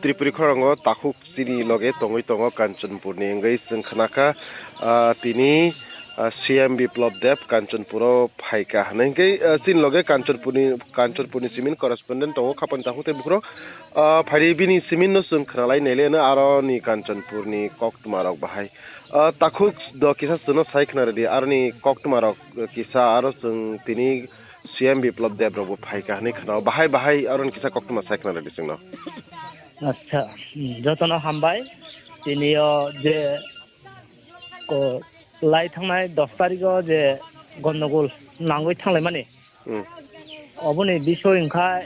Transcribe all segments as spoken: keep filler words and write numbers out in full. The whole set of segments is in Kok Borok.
Tripuri khorango takhuk chini loge tongwi tongo Kanchanpurni wngwi chwng khnakha, ah, tini, ah, C M Biplab Deb Kanchanpuro phaikha hwnwi. Hwnkhe, ah, chini loge Kanchanpurni, Kanchanpurni simin correspondent tongo Khapang Takhuk tei bukhurok, ah, phaidi bini siminno chwng khnalai naileno aroni Kanchanpurni koktwmarok bahai. Ah, takhuk do kisa chwngno sai khna rwdi, aroni koktwmarok kisa aro chwng tini C M Biplab Deb rokbo phaikha hwnwi khwnao. Bahai bahai aroni kisa koktwma sai khna rwdi chwngno. Acha, hmm, jotono hambai. Tini o je ko lai thangnai dos tarikh o je gondogol nangwi thanglaimani. Hmm. Oboni bisoi wngkha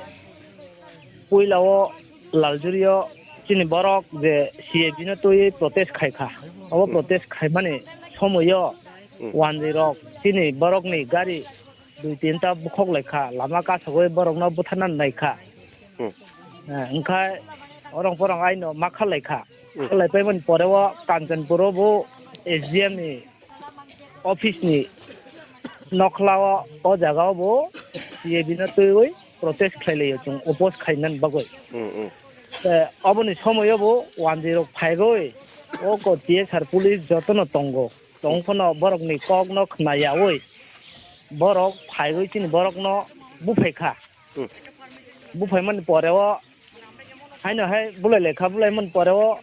puila o Laljuri o chini borok je C A B no twiwi protest khaikha. Obo Hmm. protest khaimani somoio Hmm. wanjwi rok chini borokni gari dui tinta bukhok laikha, lama kasugwi borokno butharna naikha. Hmm. Eh, wngkha orong porong aino ma kha laikha. Hmm. Khalai paimani pore o Kanchanpur o bo S D M ni office ni nokhla o, o jaga o bo C A B no twiwi protest khlai laio chwng oppose khainani bagwi. Hmm, hmm. Eh, oboni somoio bo wanjwi rok phaigwi o ko T S R police jotono tongo. Tong phano borokni kokno khna yaui borok phaiwi chini borokno buphai kha. Hmm. Buphaimani pore o haino hai bulai lai kha, bulaimani pore o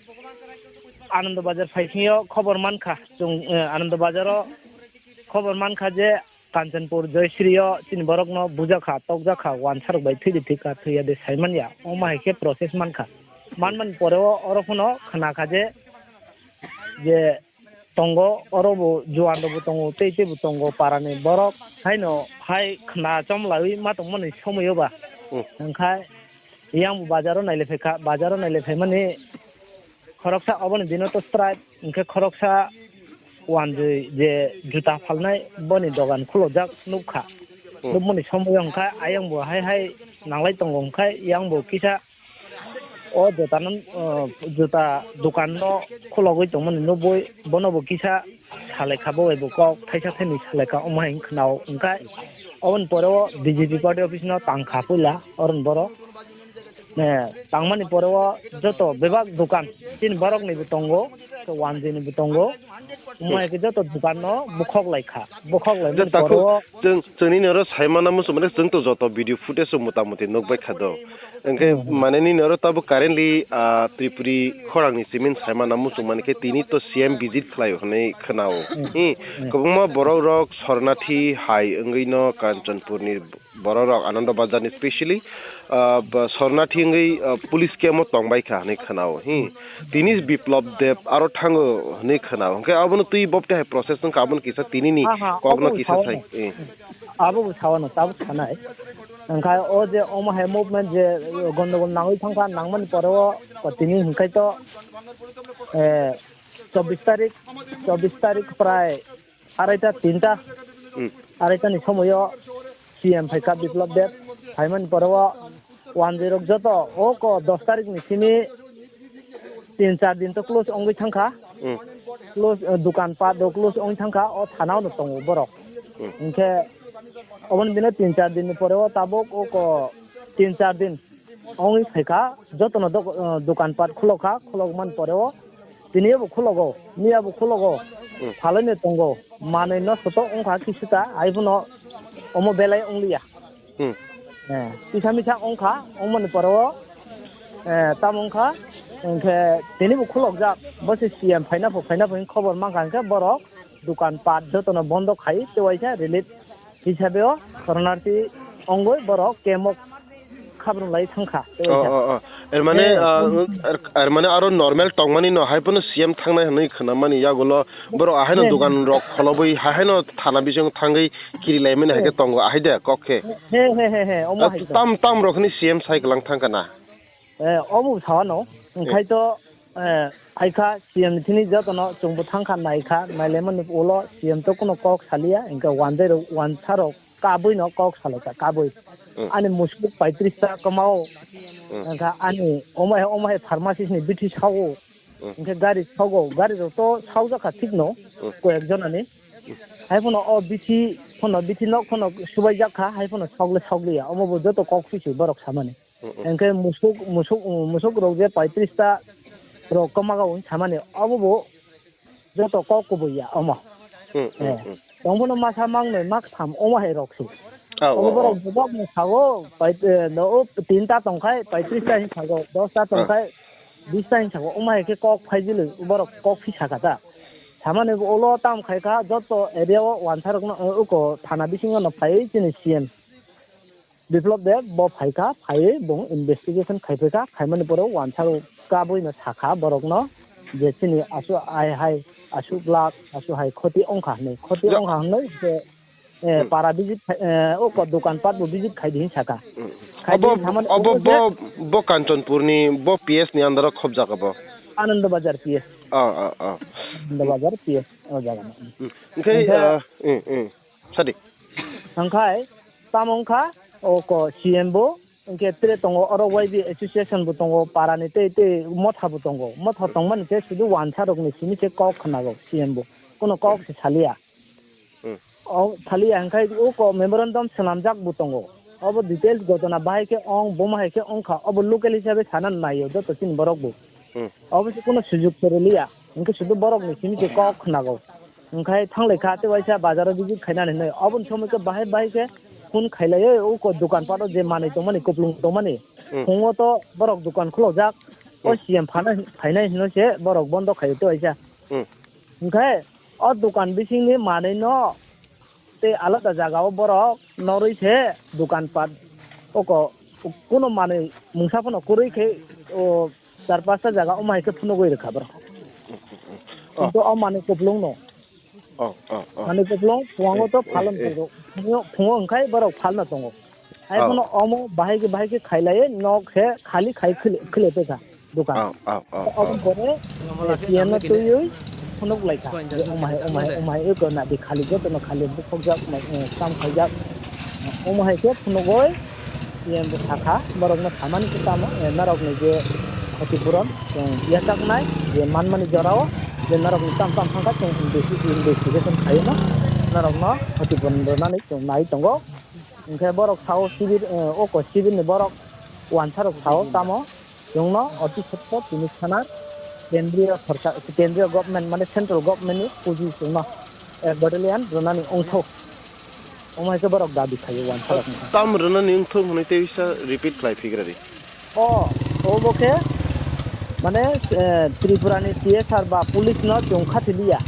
Anando Bazar phaisingyo khobor man kha. Chwng, eh, Anando Bazar o khobor man kha je Kanchanpur Joyshri o chini borokno bujak kha, tokjak kha, wansa rok bai thwi di thwi kha, thwi ya de sai man ya. Omo hai khe process man kha. Manmani pore o oro phano khna kha je, je tongo, oro bo juan rok bo tongo, tei tei bo tongo, para ni borok haino hai khna chom laiwi ma tongmani somoi o ba. Hmm. Hwnkhe yang bo bazar o nailai phai kha, bazar o nailai phai mani khoroksa oboni dino to strike, hwnkhe khoroksa wanjwi je juta phalnai boni dogan khulojak nukha. Hmm. Nukmani somoi o hwnkhe ayang bo hai hai nanglai tongo, hwnkhe yang bo kisa o juta no, o, juta dokan no khulogwi tongmani nukgwi bono bo kisa salai kha, bo bai bo kok thaisa thaini salai kha, omo hai wngkha nao. Hwnkhe oboni pore o B J P party office no tang kha puila, oroni borok. Eh, tangmani pore o joto bebak dokan, chini borok ni bo tongo, wanjwi ni bo tongo, omo hai khe joto dokan no bukhok lai kha, bukhok lai mani pore o. Chwng, chwng nini oro sai mana muchung mani, chwng to joto video footage o mota moti nukbai kha do. Hwnkhe Hmm. mane nini oro tabuk currently, ah, Tripuri khorang ni simin sai mana muchung mani khe tini to C M visit khlai o hwnwi khwnao. Hmm. Hmm. Hmm. Kwbangma borok rok Sornathi hai wngwi no Kanchanpur ni borok rok Anando Bazar ni specially, ah, ba Sornathi wngwi, ah, police camp o tongbai kha hwnwi khwnao. Hmm. Tini Biplab Deb aro thango hwnwi khwnao. Hwnkhe abono twi bobte hai process wngkha, abono kisa tini ni Aha, kokno obo kisa sawi. Sawi. Eh. Abo bo sawano, tabuk sanai. Hwnkhe o je omo hai movement je gondogol nangwi thangkha, nangmani pore o tini hwnkhe to, eh, chobbish tarik, chobbish tarik prai araita tinta, Hmm. araita ni somoyo C M phaikha Biplab Deb, phaimani pore o wanjwi rok joto o ko dos tarik ni simi tin char din to close wngwi thangkha. Hmm. Close, eh, dukan pat do close wngwi thangkha, o thana o no tongo borok. Hmm. Hwnkhe oboni bini tin char din ni pore o tabuk o ko tin char din wngwi phaikha, jotono dok-, eh, dukan pat khulokha, khulokmani pore o tini bo khulogo, miya bo khulogo, Hmm. phalai no tongo, manwi no soto wngkha kisuta, hai phano omo belai wngliya. Hmm. Eh, kisa misa wngkha, wngmani pore o, eh, tamo wngkha, hwnkhe tini bo khulokjak, bo se C M phaina pho, phaina pho hwn khobor mankha, hwnkhe borok dukan pat jotono bondo khai, tei waisa relief hisabe o Sornarthi wngwi borok camp o khabrung lai thangkha, tei Oh, waisa. Oh, oh. Er mane, Eh, ah, er, er mane aro normal tongmani no hai phano C M thangnai hwnwi khwnamani yagulo borok ahaino Eh. dukan rok kholobwi, hahaino thana bising thangwi kiri laimani hai khe Eh. tongo, ahai de kok khe. He, he, he, he, omo Ah, hai khe. Tam, tam rok hwnwi C M sai kwlang thangkha na. Eh, omo sawano, Eh. hwnkhe to, eh, hai kha C M ni thini jotono chwngbo thangkha naikha, nailaimani ulo C M to kuno kok saliya, hwnkhe wanjai rok, wansa rok kabui no kok salaikha, kabui. Hmm. Ani musuk paitris ta kwmao, Hmm. hwnkhe ani omo hai, omo hai pharmacist ni bithi sao, Hmm. hwnkhe gari sogo, gari rok to saujak kha thik no, Hmm. koyek jona ni. Hai phano o bithi phano, bithi nok phano subaijak kha, hai phano sokle sokliya, omo bo joto kok sui sui borok samani. Mm, mm. Hwnkhe musuk, musuk, musuk rok je paitris ta rok kwmago hwn samani, obo bo joto kok kubui ya omo. Mm, mm, Eh, mm. Tongbono masa mangnoi mak tham omo hai rok se. Ah, obo oh, borok oh. Bebak no sago, pai, eh, no, o tin ta tongkhai, paitris ta hin sago, dos ta Ah. tongkhai, bis ta hin sago, omo hai khe kok phaijili, borok kok phi saka ta. Samani bo ulo tam khai kha, joto area o wansa rok no, eh, uko thana bisingo no phai chini C M. Biplop Deb bo phaikha, phaiwi bung investigation khaiphaikha, khaimani pore uansaro kabui no sakha borokno je chini asu ai hai asu glak asu hai khoti ongkha hinwi, khoti Ja- ongkha hinwi je, eh, Hmm. Para visit khai, eh, o ko dokan pat bo visit khaidi hin saka. Hmm. Khaidi Obo, samani obo obo je bo, bo Kanchanpurni bo P S ni under o khobjak obo. Ananda Bazar P S. Ah, ah, ah. Ananda Bazar P S o jaga. Hmm. Onkhe, Onkhe ah, hmm, hmm. Sadi. Hwnkhe tamo wngkha o ko C M bo, hwnkhe tere tongo oro Y B association bo tongo, parani tei tei motha bo tongo. Motha tongmani tei sudu wansa rokni simi se kok khnago C M bo. Kuno kok se salia. Hmm. O salia hwnkhe o ko memorandum swnamjak bo tongo. Obo details gotona bahai khe ong, bomo hai khe ongkha. Obo local hisabe sana naio joto chini borok bo. Hmm. Obo se kuno sujug se rwliya. Hwnkhe sudu borokni simi se kok khnago. Hwnkhe thanglai kha, tei waisa bazaro visit khainani hinwi. Oboni somoi khe bahai bahai khe phone khailaiwi, o ko dokan pato je manwi tongmani, kuplung tongmani, Hmm. phungo to borok dokan khulojak. O Hmm. C M phana, phainai hino se borok bondo khaio tei waisa. Hmm. Hwnkhe o dokan bisingni manwi no tei alada jaga o borok norwi se dokan pat o ko kuno manwi mungsa phano kwrwi khe o char pasta jaga omo hai khe phunugwi rwkha borok. Oh. Kintu o manwi kuplung no. Oh, oh, oh. Manwi kuplung phungo to Eh, eh, phalon eh. tongo. Phungo, phungo hwnkhe borok phalno tongo. Hai Oh. phano omo bahai khe, bahai khe khailaiwi nok khe khali khai khwle, khwle tongkha dokan. Oh, oh, oh, Obo oh. Pore, eh, P M no twiwi phunuk lai kha. Je umai, umai, umai, eko na di khali joto no khali bukhok jak, umai, eh, sam khai jak. Omo hai khe phunugwi P M bo sakha, borokno samani khe tamo, eh, norokni je khoti puron, chwng yachaknai, je manmani jorao, je norokni tam tam thangkha, chwng investi-, investigation khaiwi no, norokno khoti puron rwnani chwng nai tongo. Hwnkhe borok sao civil, eh, oko civil ni borok uansarok sao tamo chwngno oti sotto tini sana kendriya sorkar, kendriya government mane central government ni puji chwngno, eh, battalion rwnani wngthok. Omo hai khe borok dabi khaio uansarok wngkha. Tam rwnani wngthok hwnwi tei bisa repeat khlai phigra di. O, obo khe mane, eh, Tripura ni T S R ba police no chwng khathiliya.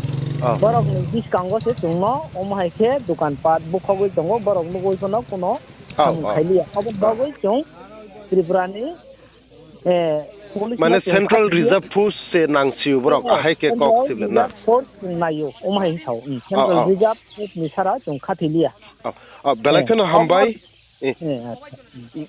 Oh. Borok ni bwskango se chwngno omo hai khe dokan pat bukhogwi tongo, borok nugwi phano kuno Oh, samung oh. Khailiya. Abo Oh. Bagwi chwng Tripura ni, eh, police Mane no chwng Central khathiliya. Reserve Force se nangsiyo borok, Oh, ahai khe Central kok sibla na. Reserve Force chwng naio, omo hai sao. Hmm, Central Oh, oh. Reserve Force ni sara chwng khathiliya. Oh, oh, belai Eh, kheno hambai. obo Eh. Eh, acha.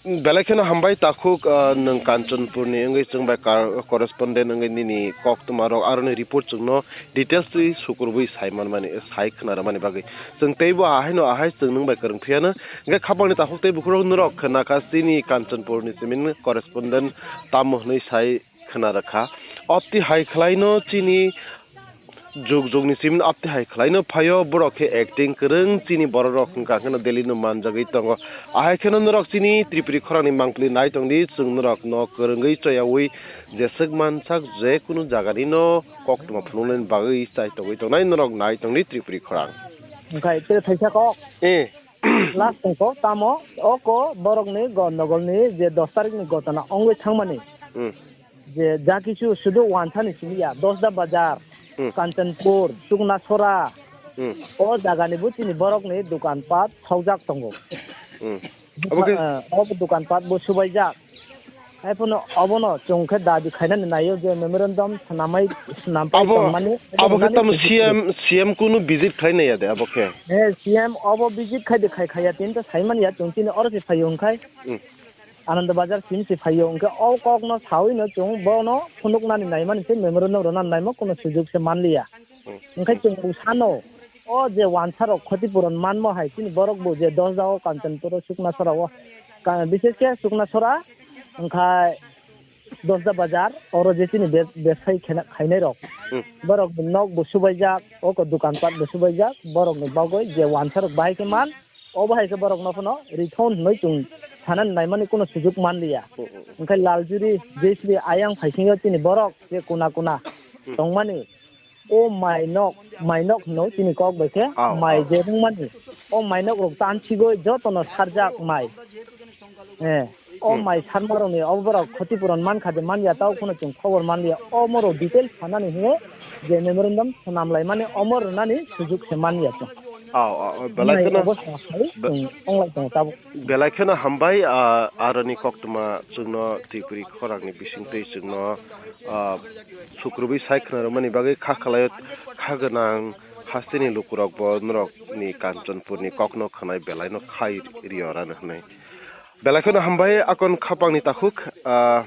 Mm, belai kheno hambai takhuk, ah, nwng Kanchanpurni wngwi chwng bai kar-, correspondent wngwi nini koktwma rok aroni report chwngno details twi sukurwi sai manmani, sai khna rwmani bagwi. Chwng teibo ahaino ahai chwng nwng bai kwrwng phiyano. Hwnkhe khapangni takhuk tei bukhurok norok khna kha chini Kanchanpurni simin correspondent tamo hwnwi sai khna rwkha. Opti hai khlaino chini jug jugni simin opti hai khlaino phaio, borok khe acting kwrwng chini bororok hwnkha kheno Delhi no manjagwi tongo. Ahai kheno norok chini Tripuri khorangni mangpili nai tongdi, chwng norokno kwrwngwi choyaui jeswk mansak jekunu jaganino koktwma phunuknani bagwi chai tongwi tongnai norok nai tongdi Tripuri khorang. Hwnkhe tei thaisa kok. Eh. Last tongkho tamo o ko borokni gondogolni je dos tarikni gotona wngwi thangmani. Hmm. Je ja kisu sudu wansani simi ya, Dosda Bazar, Hmm. Kanchanpur, Chuknasora, Hmm. o jagani bo chini borokni dokan pat sokjak tongo. Hmm. Bukha-, Obo khe eh, obo dokan pat bo subaijak. Hai phano obono chwng khe dabi khainani naio je memorandum swnamai, swnampai Abo, tongmani, abo khe obo tamo nani C M, C M kunu visit khlai naiya de abo khe? Eh, C M obo visit khai de khai khaiya, tini to saimanya chwng chini oro se phaio hwnkhai. Hmm. Ananda Bazar simi se phaio, hwnkhe o kokno saui no chwng bono phunuknani naimani se memorandum rwnani naima kuno sujug se manliya. Hmm. Hwnkhe chwng bo sano, o je wansarok khotipurun manmo hai chini borok bo je Dosda o Kanchanpur o Chuknasora o, ka-, bishesh khe Chuknasora, hwnkhe Dosda Bazar, oro je chini be-, besai khena-, khainai rok. Hmm. Borok nok bo subaijak, oko dokan pat bo subaijak, borok ni bagwi je wansarok bahai khe man, Obo hai khe borokno phano rithon hwnwi chwng sanani naimani kuno sujuk manliya. Hwnkhe Laljuri, Jayashree ayang phaisingyo chini borok je kuna kuna tongmani, o mainok, mainok hwno chini kok bai khe, ah, mai ah, je wngmani, o mainok rok tansigwi jotono sarjak mai. Eh, o mai sarmarokni oborok khoti puron mankha de manya, tao kheno chwng khobor manliya. Omorok details sanani hinwi je memorandum swnamlaimani omo rwnani sujuk se manya chwng. Oh, oh, oh, belai kheno, obo saha phai, be-, chwng onglai tongo tabuk. Belai kheno hambai, ah, aroni koktwma chwngno Tripuri khorangni bisingtwi chwngno, ah, sukrubwi sai khwnarwmani bagwi kha khwlaio, kha gwnang hasteni lukurokbo norokni Kanchanpurni kokno khwnai belaino khai rio rani hwnwi. Belai kheno hambai akon khapangni takhuk, ah,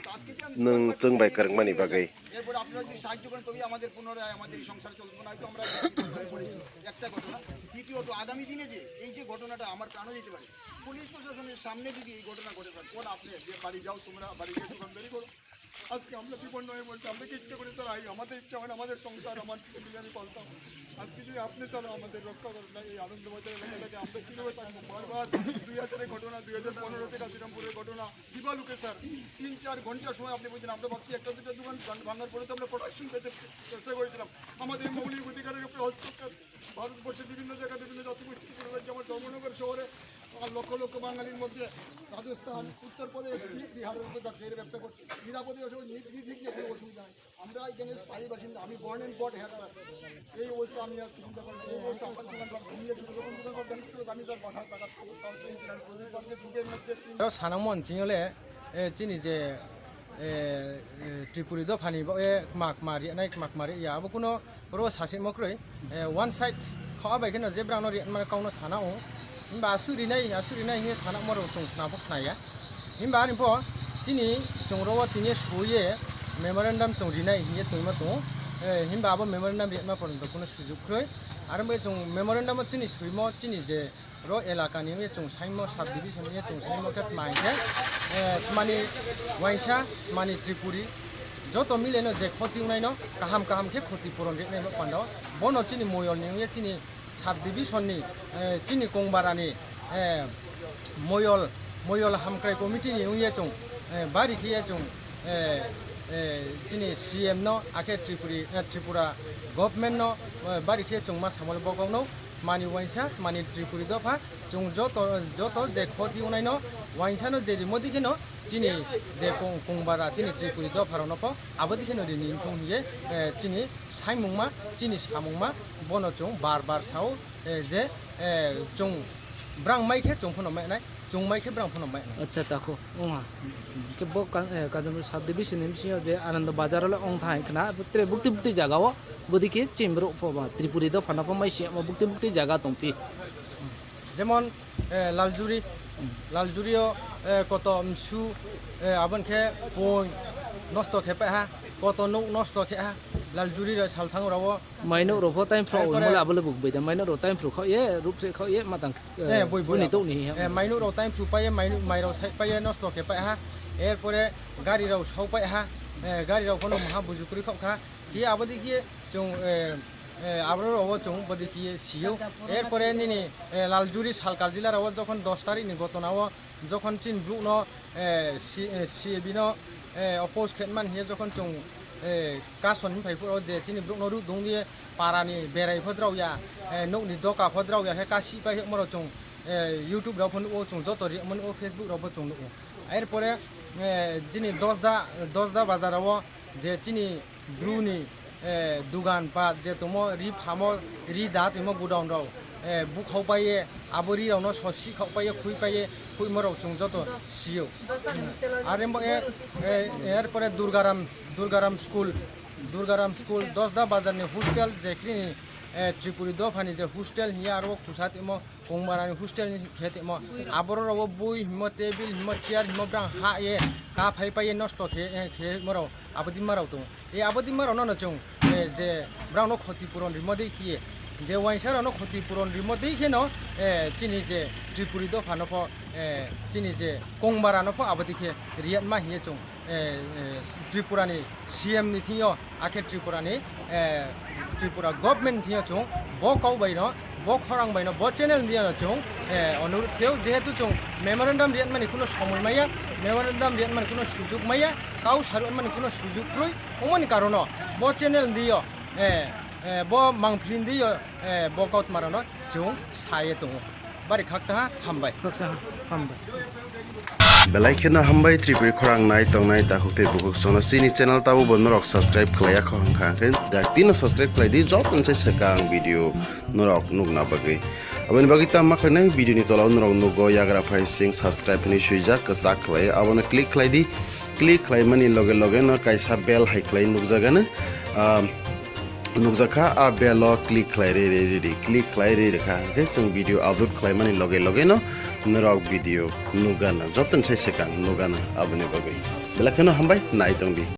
nwng chwng bai kwrwngmani bagwi. এরপরে আপনারা যদি সাহায্য করেন, তবেই আমাদের পুনরায় আমাদের এই সংসার চলবে। নয়তো আমরা একটা ঘটনা। দ্বিতীয়ত, আগামী দিনে যে এই যে ঘটনাটা আমার প্রাণও যেতে পারে, পুলিশ প্রশাসনের সামনে যদি এই ঘটনা ঘটে, স্যার, কোন আপনি যে বাড়ি যাও, তোমরা বাড়ি গিয়ে দোকানদারি করো, আজকে আমরা বিপন্ন হয়ে বলছি, আমরা কি ইচ্ছে করে, স্যার, এই আমাদের ইচ্ছা হয় না, আমাদের সংসার, আমার ফ্যামিলি আমি পালতাম। আজকে যদি আপনি, স্যার, আমাদের রক্ষা করেন না, এই আনন্দবাজার এলাকাটাকে আমরা কিভাবে থাকবো? বারবার দুই হাজারের ঘটনা, দুই হাজার পনেরো থেকে শ্রীরামপুরের ঘটনা, দিবালুকে, স্যার, তিন চার ঘন্টা সময় আপনি বলছেন, আমরা ভাবছি একটা দুটো দোকান ভাঙ-, ভাঙার পরে তো আমরা প্রোটেকশন পেতে চেষ্টা করেছিলাম। আমাদের মৌলিক অধিকারের উপরে হস্তক্ষেপ, ভারতবর্ষের বিভিন্ন জায়গায় বিভিন্ন জাতিগোষ্ঠীর উপরে রাজ্যে আমার ধর্মনগর শহরে, আহ, লক্ষ লক্ষ বাঙালির মধ্যে রাজস্থান, উত্তরপ্রদেশ, বি-, বিহারের উপরে ব্যবসায়ীরা ব্যবসা করছে। নিরাপদে ব্যবসা করছে, নির্ভীক নিয়ে কোনো অসুবিধা নেই। আমরা এখানে স্থায়ী বাসিন্দা, আমি born and bred here, sir. এই অবস্থা আমি আজকে চিন্তা করি, এই অবস্থা আমার দোকান ঘুমিয়ে ছিল, যখন দোকান ঘর ভেঙে ছিল, আমি তার বাসায় টাকা, তার সেই ছিলাম, প্রচুর বাড়িতে ঢুকে মধ্যে তিন Aro sanangmon chini le, eh, chini je, eh, eh, Tripuri dophani bo, eh, kma kma riya nai, kma kma riya, abo kuno oro sasimo kwrwi, eh, one side kha bai kheno je brangno riya mane kokno sana o. Himba aswk rinai, aswk rinai hinwi sanamo rok chwng khna pho khnaya. Himba ani pho chini chwng oro o tini suiye memorandum chwng rinai hinwi tongma tongo. Eh, himba abo memorandum riya ma porjonto kuno sujuk kwrwi. Aro bai chwng memorandum o chini suimo chini je ro elaka ni wngwi chwng saimo, sub division ni wngwi chwng saimo khe tma hinkhe, eh, tmani waisa, tmani Tripuri, joto mile no je khoti wngnai no kaham kaham khe khoti puron rinai bo panda o. Bono chini moyol ni wngwi chini sub division ni, eh, chini Kongbarani, eh, moyol, moyol hamkrai committee ni wngwi chwng, eh, bari khe chwng, eh, eh, chini C M no akhe Tripuri, eh, Tripura government no, eh, bari khe chwng ma samol bokok no. Mani waisa, mani Tripuri dopha, chwng joto, joto je khoti wngnai no, waisa no je rimo dikhe no, chini je kong-, kongbara, chini Tripuri dopha rok no pho, abo dikhe no rini wngthong hinye, eh, chini saimungma, chini samungma, bono chwng bar bar sao, eh, je, eh, chwng brang mai khe chwng phano mai nai, chwng mai khe brang phano mai nai. Acha, tako, wngha. Ke bo ka-, eh, Kanchanpur sub division ni bisingo je Ananda Bazar le wng thai khna, tre bukti bukti jaga o. Bwdikhe chini borok pho ba Tripuri dopha no pho mai se omo bukti bukti jaga tong phi. Jemon, eh, Laljuri, Laljuri o, eh, koto msu, eh, aboni khe poi nosto khe pai ha, koto nuk nosto khe ha, Laljuri rok salthang rok o. Mainok rok pho time phro. Erpore mole abole buk bai da mainok rok time phro kha ye, rup phre kha ye, matang, eh, eh, boi, boi ni abo. Tok ni he. Eh, mainok rok time phro pai ye, mainok mai rok sai pai ye, nosto khe pai ha. Erpore gari rok sau pai ha, eh, gari rok pho no maha buju kwrwi kha kha. Khe abo dikhe chwng, eh, eh, abo rok o chwng bo dikhe sio. Erpore nini, eh, Laljuri sal kaljila rok o jokhon dos tarikh ni gotona o jokhon chini borok no, eh, si-, eh, C A B no, eh, oppose khe man hiye jokhon chwng, eh, kason phai phuru je chini borok no ruk dung ye para ni berai pho drao ya, eh, nuk ni doka pho drao ya khe kasi pai morok chwng, eh, YouTube rok pho nuk o chwng joto ri mani o Facebook rok bo chwng nuk o. Erpore, eh, chini Dosda, Dosda bazar o je chini Bru ni, eh, dugan pat je tongmo ri phamo ri da tongmo godown rok, eh, bukhau pai ye abo ri rok no sosi khau pai ye khui pai ye khuimo rok chwng joto sio. Are mo, eh, eh, erpore Durgaram, Durgaram school, Durgaram school Dosda bazar ni hostel je kini, eh, Tripuri dopha ni je hostel hiya aro khusa tongmo. Kongbarani hostel ni khe tongmo. Aborok rok bo bui himo, table himo, chair himo, brang ha ye, ka phai pai ye nosto khe, eh, khe morok. Abodi marok tongo. E abodi marok no chwng, eh, je brang no khoti puron rimo dei khe, je waisa rok no khoti puron rimo dei khe no, eh, chini je Tripuri dopha no pho, eh, chini je Kongbara no pho abodi khe riyat ma hiye chwng. Eh, eh, Tripura ni C M ni thing yo, akhe Tripura ni, eh, Tripura government ni thing yo chwng bo kok bai no Bo khorang bai no, bo channel ni ano chwng, eh, onurudh khe o, jehetu chwng memorandum riyatmani kuno somoi maya, memorandum riyatmani kuno sujug maya, kau saru mani kuno sujug kroi, omoni karono bo channel ni o, eh, eh, bo mangpili ni o, eh, bo kautma rano chwng saye tongo. Bari khakchangha hambai. Khakchangha hambai. Belai kheno hambai Tripuri khorang nai tongnai takhuk tei bukhuk sono chini channel tabo bo norok subscribe khlaiya kho hwnkha hwnkhe dak tino subscribe khlai di, joto ni sai swkang video norok nukna bagwi. Aboni bagwi tamo khlainai video ni tola o norok nugo yagra phai sing subscribe hinwi swijak kwchak khlai abono click khlai di, click khlai mani loge loge no kaisa bell hai khlai nukjagano, ah, nukjakha, a bell o click khlai ri ri ri ri, click khlai ri ri kha, hwnkhe chwng video upload khlai mani loge loge no norok video nukgana, joto ni sai swkang nukgana. Aboni bagwi belai kheno hambai, nai tong di.